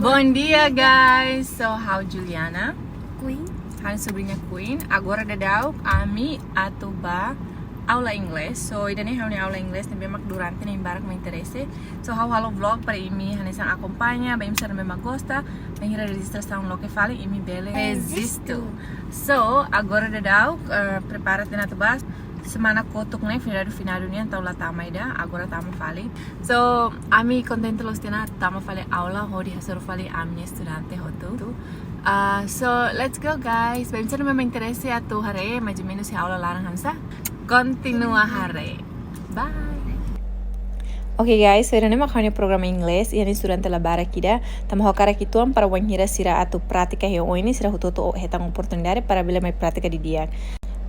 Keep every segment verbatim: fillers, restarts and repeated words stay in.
Bom dia, guys. So, ha'u Juliana. Queen. Ha'u-nia subriña Queen. Agora daudaun ami atu ba aula inglés. So, ida-ne'e ha'u-nia aula inglés ne'ebé mak durante ne'e imi barak mak interese. So, ha'u halo vlog para imi hanesan akompaña, ba imi sira ne'ebé mak gosta, bainhira rejistrasaun loke fali, imi bele rejistu. Rejistu. So, agora daudaun, eh, prepara tiha ona atu ba. Semana kotuk ne'e, feriadu finadu nian, entaun la tama ida, agora tama fali. So, ami kontente loos tiha ona tama fali aula, hodi hasoru fali ami-nia estudante hotu. Ah, so, let's go, guys. Ba imi sira ne'ebé mak interese atu haree, mais ou menos iha aula laran hanesan, kontinua haree. Bye. Oke, guys, so ida-ne'e mak ha'u-nia programa inglés, iha nia estudante la barak ida, tanba ha'u hakarak uitoan para wainhira sira atu prátika iha oin ne'e, sira hotu-hotu hetan oportunidade para bele mai prátika didi'ak.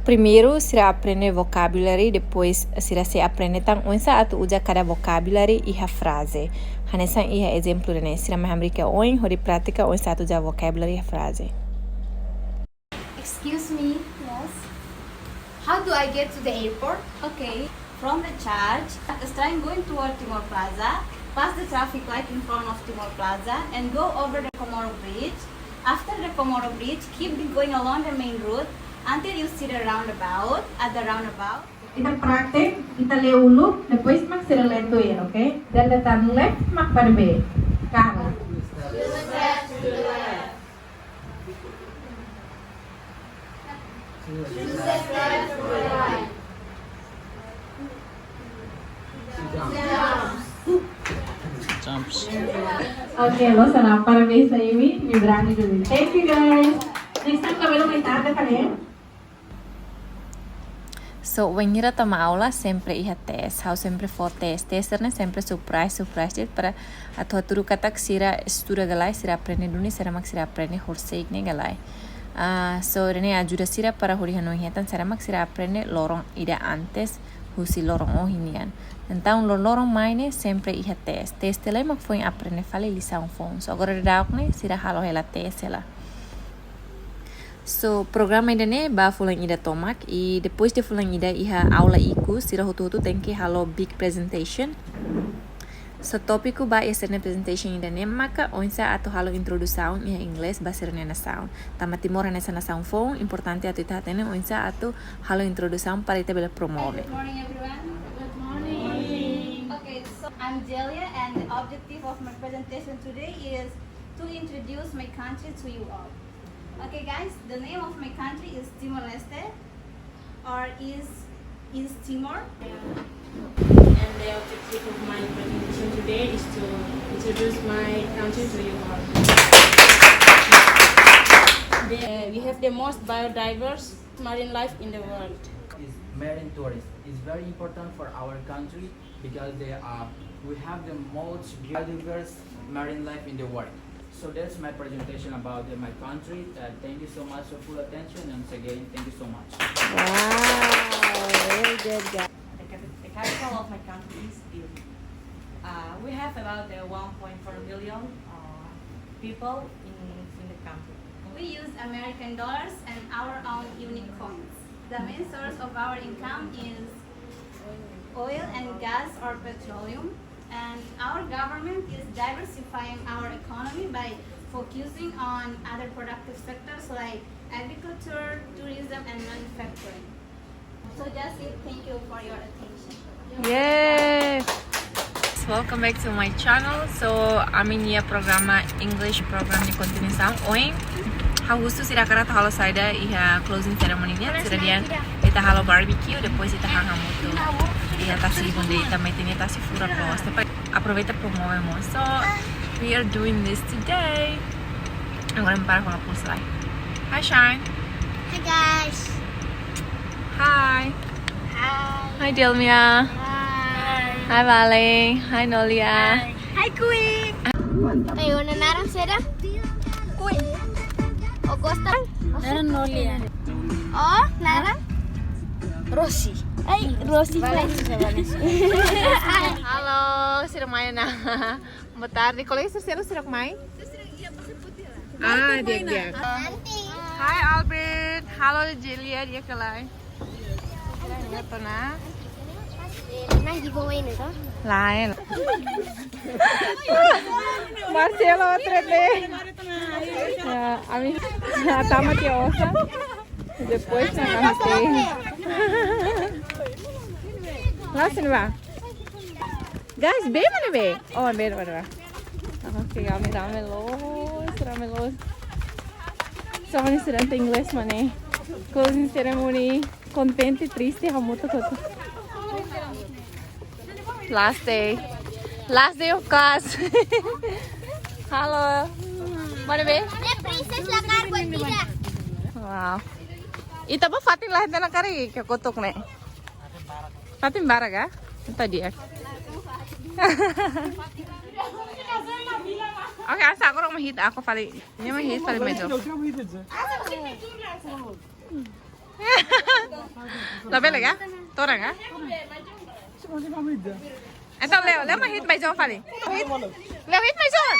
Primeiru, sira aprende vocabulary, depois sira sei aprende tan oinsá atu uza kada vocabulary iha fraze. Hanesan iha ezemplu ida-ne'e, sira mai hamriik iha oin, hodi prátika oinsá atu uza vocabulary iha fraze. Excuse me. Yes. How do I get to the airport? Okay. From the church, at the train going toward Timor Plaza, pass the traffic light in front of Timor Plaza, and go over the Comoro Bridge. After the Comoro Bridge, keep going along the main road until you see the roundabout. At the roundabout, ita praktek, ita lee uluk, depois mak sira lee tuir, oke? Ita atu tan left mak para bee. Kanan. Jumps. Oke, loos ona, parabéns ba imi, imi berani duni. Thank you, guys. Next time labele mai tarde, kalian. So, wainhira tama aula, sempre iha test. Ha'u sempre fó test. Test ne'e sempre surprise, surprise de'it para atu hatudu katak sira estuda ka lae, sira aprende duni, sira mak sira aprende horisehik ne'e ka lae. Ah, so, ida-ne'e ajuda sira para hodi hanoin hetan, sira mak sira aprende loron ida antes, husi loron ohin nian. Entaun, loroloron mai ne'e sempre iha test. Test lai mak foin aprende fali lisaun foun. So, agora daudaun ne'e, sira halo hela test hela. So, programa ida-ne'e ba fulan ida tomak, i depois de fulan ida iha aula ikus, sira hotu-hotu tenke halo big presentation. So, tópiku ba sira-nia presentation ida-ne'e maka oinsá atu halo introdusaun iha inglés ba sira-nia nasaun. Tanba Timor hanesan nasaun foun, importante atu ita hatene oinsá atu halo introdusaun para ita bele promove. Good morning, everyone. Good morning. Okay, so I'm Delia, and the objective of my presentation today is to introduce my country to you all. Okay, guys, the name of my country is Timor-Leste, or is East Timor. And the objective of my presentation today is to introduce my country to you all. The, we have the most biodiverse marine life in the world. Is marine tourism is very important for our country because they are, we have the most biodiverse marine life in the world. So that's my presentation about, uh, my country. Uh, thank you so much for full attention, and once again, thank you so much. Wow, very good, guys. The capi-, the capital of my country is Dili. Uh, we have about, uh, one point four million, uh, people in, in the country. We use American dollars and our own unique coins. The main source of our income is oil and gas or petroleum, and our government is diversifying our economy by focusing on other productive sectors like agriculture, tourism, and manufacturing. So that's it. Thank you for your attention. Yay! Welcome back to my channel. So, ami-nia programa, English program nia kontinuasaun. Ohin, ha'u husu sira hakarak atu halo saida iha closing ceremony nian, sira dehan ita halo barbecue, depois ita han hamutuk iha tasi ibun de'it, tanba ita-nia tasi furak loos. Tapi aproveita promove mós. So, we are doing this today. Agora imi para ho ha'u-nia pulsa lai. Hi, Shine. Hi, guys. Hi. Hi. Hi, Delmia. Hi. Hi, Vale. Hi, Nolia. Hi. Hi, Queen. Oi, ó-nia naran saida? Queen. Ó gosta? Naran Nolia. Ó naran? Rosi. Ai, Rosi. Vale, Vale. Susah, Vale. Halo, sira mai ona. Boa tarde. Kolega sira seluk sira mai? Ah, di'ak, di'ak. Hi, Albert. Halo, Jelia, di'ak ka lae? Di'ak ona. Nah, Lain. Marcelo, três D. Ya, ami, ya, tama tiha osan. Depois na kami teh. Langsung ba. Guys, bee mana bee? Oh, bee mana bee? Oke, ami rame loos, rame loos. Só mani sira atu inglés mana. Closing ceremony, kontente, triste, hamutuk hotu. Last day. Last day of class. Halo. Mana bee? Princess lagar buat tidak. Wow. Ita ba fatin lahi tana kari ke kotuk ne'e. Fatin barak ka? Ita di'ak. Oke, asa aku orang mahit, aku fali. Nia mahit fali mejo. Labele ka? Todan ka? Entaun Leo, Leo mahit mai jon fali. Leo hit mai jon.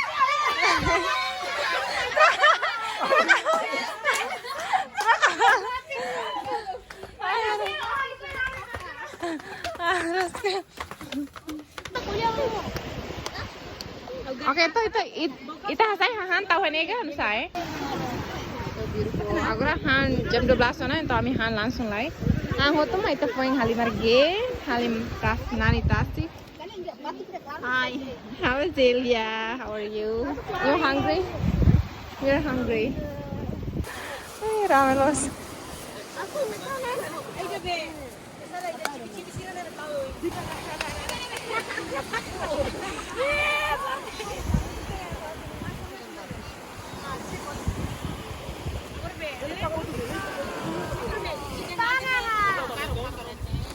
Oke, ita, ita, it-, ita hasai hahán tau hanesan ne'e ka, anu sa'e. Agora han jam dua belas ona, entaun ami han langsung lai. Han hotu mak ita foin halimar game, halimar tas, nani tasi. Hi. How is Delia? How are you? You hungry? We're hungry. Ai, rame loos.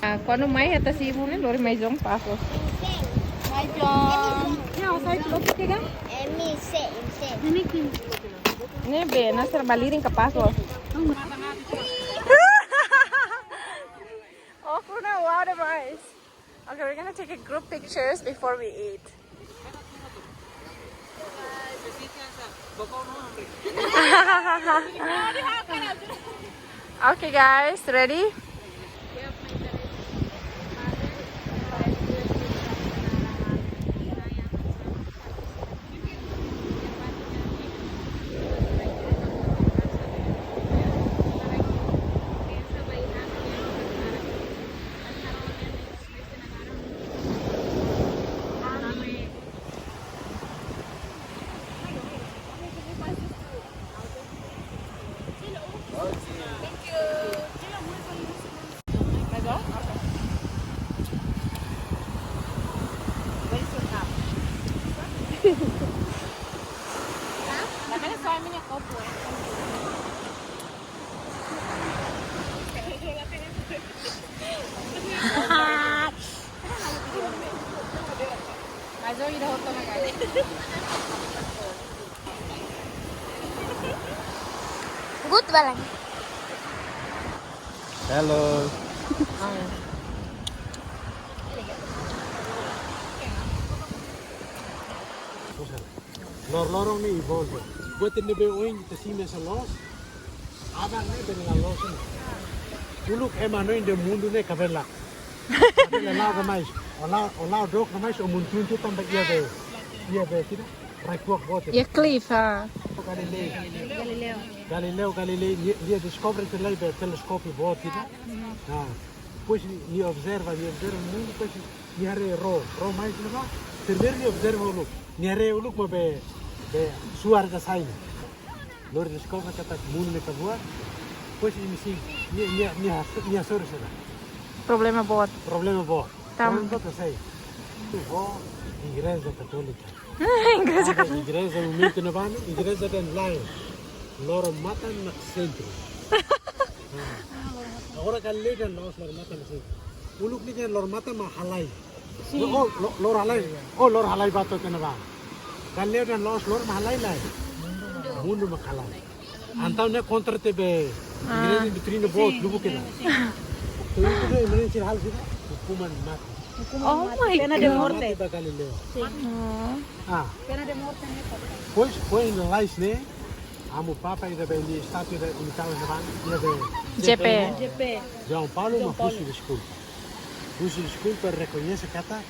Ah, kuandu mai iha tasi-ibun ne'e, lori mai jon pas loos. Mai jon. Ya, sai tu loke kan? Emi se, emi se. Ne'e bee, nasar balirin kapás loos. Oh, kuna, wow, demais. Okay, we're gonna take a group pictures before we eat. Okay, guys, ready? Good balang. Hello. Lor-loron ne'e evolve. Buat ne'ebé ohin ita simu hanesan loos, aban ne'e bele la loos ona. Uluk ema hanoin dehan mundu ne'e kabelar. Kabelar la'o ka mais. O la'o, o la'o dook ka mais o mundu tuntu tanba iha be, iha be sira rai-kuak boot. Iha cliff, ah. Galileo. Galileo. Galileo Galilei, nia, nia deskobre tiha lai be teleskópiu boot ida. Ah. Depois nia, nia observa, nia observa mundu, depois nia haree ró, ró mai sira ba. Primeiru nia observa uluk. Nia haree uluk mak be, be suar ka sai. Lori deskobre katak mundu ne'e kabuar. Depois nia sei, nia, nia, nia, nia sori sira. Problema boot. Problema boot. Tam. Problema boot ka sai. Tu ho Igreja Katólika. Igreja Katólika. Igreja umilde na bani, igreja dehan lae. Loro-matan mak sentru. Ah. Agora Galileo dehan la'ós loro-matan mak sentru. Uluk nia dehan loro-matan mak halai. Sin. Oh, lo-, loro halai. Oh, loro halai ba to'o tiha ona ba. Galileo dehan la'ós loro mak halai lae. Mundu mak halai. Entaun ne'e kontra tiha be igreja doutrina boot, lubuk kena. Sin. Entaun ita dehan emerjénsia hal sira, hukuman mati. Oh my God. Pena de morte. Mati ba Galileo. Oh. Ah. Pena de morte ne'e. Pois, pois, na lais ne'e, amu Papa ida be nia estátua ida imitadu na bani, ida be J P. J P. João Paulo, João Paulo. Mapuche, deskulpa. Husu deskulpa, rekoñese katak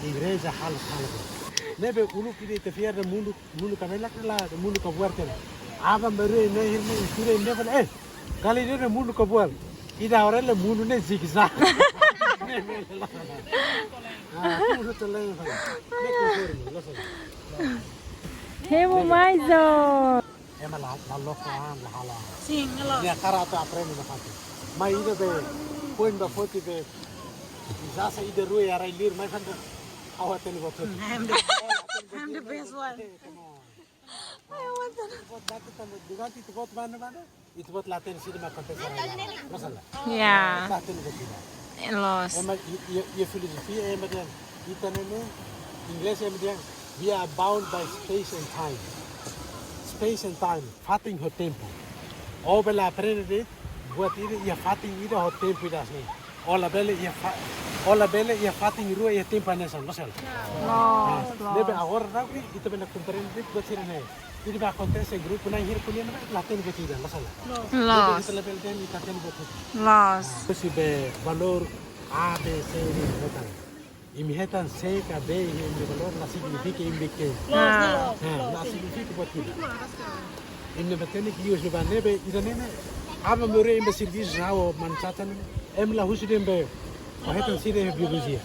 igreja halo sala. Ne'ebé uluk ida ita fiar de'it mundu, mundu kamelak la, mundu kabuar tiha ona. Aban-bainrua ne'e, irmaun, estuda ne'e, eh, kali ne'e mundu kabuar. Ida agora ne'e mundu ne'e zigzag. Ah, tudo te leva. Ne'e konforme, la sala. Hemu mais, ó. Ema la, la loke an, la halo an. Sin, la loke. Nia hakarak atu aprende nafatin. Mai ida be, poin ba foti be, iha sala ida rua iha rai-liur, mai fanda, ha'u hatene buat hotu. I'm the, I'm the best one. Come on. I want to. Buat datu tambah, durante ita-boot manda-manda, ita-boot la hatene saida mak akontese iha rai-laran. Masalah. Ya. La hatene buat ida. Loos. Ema, i, i, i filozofia ema dehan, ita ne'e, inglés ema dehan, we are bound by space and time. Space and time, fatin ho tempu. Ó bele aprende de'it buat ida iha fatin ida ho tempu ida hanesan ne'e. Ó labele iha fa-, ó labele iha fatin rua iha tempu hanesan, masalah. Loos, ah, loos. Ne'ebé agora duni ita bele komprende de'it buat sira-ne'e. Ida be akontese grupu na'in-hira ko'alia ne'ebé la hatene buat ida, masalah. Loos. Ita labele dehan ita hatene buat ida. Loos. Ah, husi be valór A, B, C, D, imi hetan. Imi hetan C ka B, imi valór la signifika imi ke. Ah. Ah, la signifika buat ida. Imi ne'ebé hatene ke liu husi ba ne'ebé, ida-ne'e ne'e, aban-bainrua imi servisu ho maun Satan, imi la husu dehan be, ó hetan saida iha biolojia.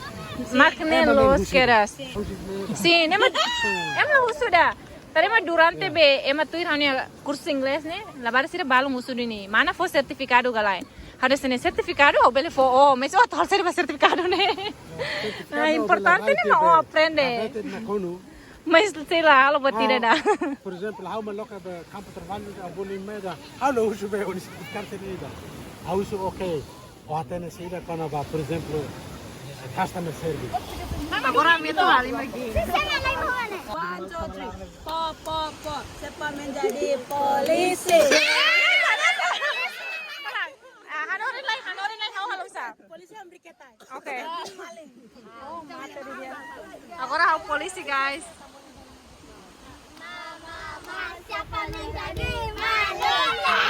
Mak ne'e. Ema ne'e loos husu. Keras. Husu ne'e. Sin, ema, ema la husu ida. Tanba ema durante, ya, be, ema tuir ha'u-nia kursu inglés ne'e, labarik sira balun husu de'it nia. Mana fó sertifikadu ka lae. Harus ne'e sertifikadu, ó bele fó, ó, mas ó atu halo saida ba sertifikadu ne'e. Sertifikadu, ah, ó bele importante ne'e mak ó aprende. Aprende na konu. Mas sei la halo buat ida ida. Ha'u, por ezemplu, ha'u mai loke be kampu traballu, ha'u bolu imi ida. Ha'u la husu be ó-nia sertifikadu ne'e ida. Ha'u husu, oke. Ó hatene saida kona-ba, por ezemplu, customer service. Agora ami atu halimar game. One, two, three. Po, po, po. Siapa menjadi polisi? Ah, hanorin lai, hanorin lai, ha'u halo sa. Polisi ambil kereta. Oke. Maling. Oh, mata dia. Agora ha'u polisi, guys. Siapa menjadi manusia?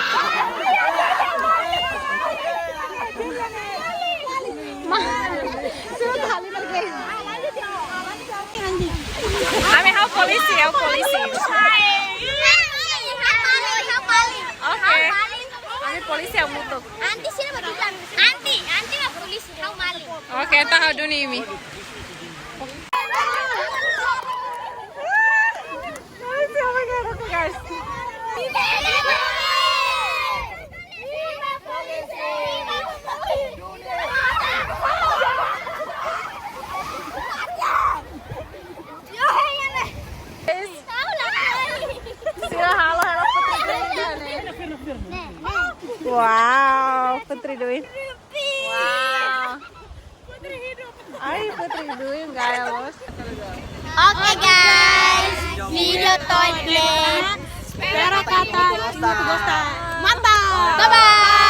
Ma-, sudah kali lagi. Ami ha'u polisi, ha'u polisi. Hai. Oke. Ami polisi hamutuk. Anti sira berbilang. Anti, anti lah polisi, ha'u maling. Oke, entaun ha'u duni imi. Guys, oh my God, oke, guys. Guys, sira halo, halo Putri Duyung ne'e. Wow, Putri Duyung. Wow. Ai, Putri Duyung gaya, bos. Oke, guys, video to'o iha ne'e. Espera katak imi gosta. Mantap. Bye bye.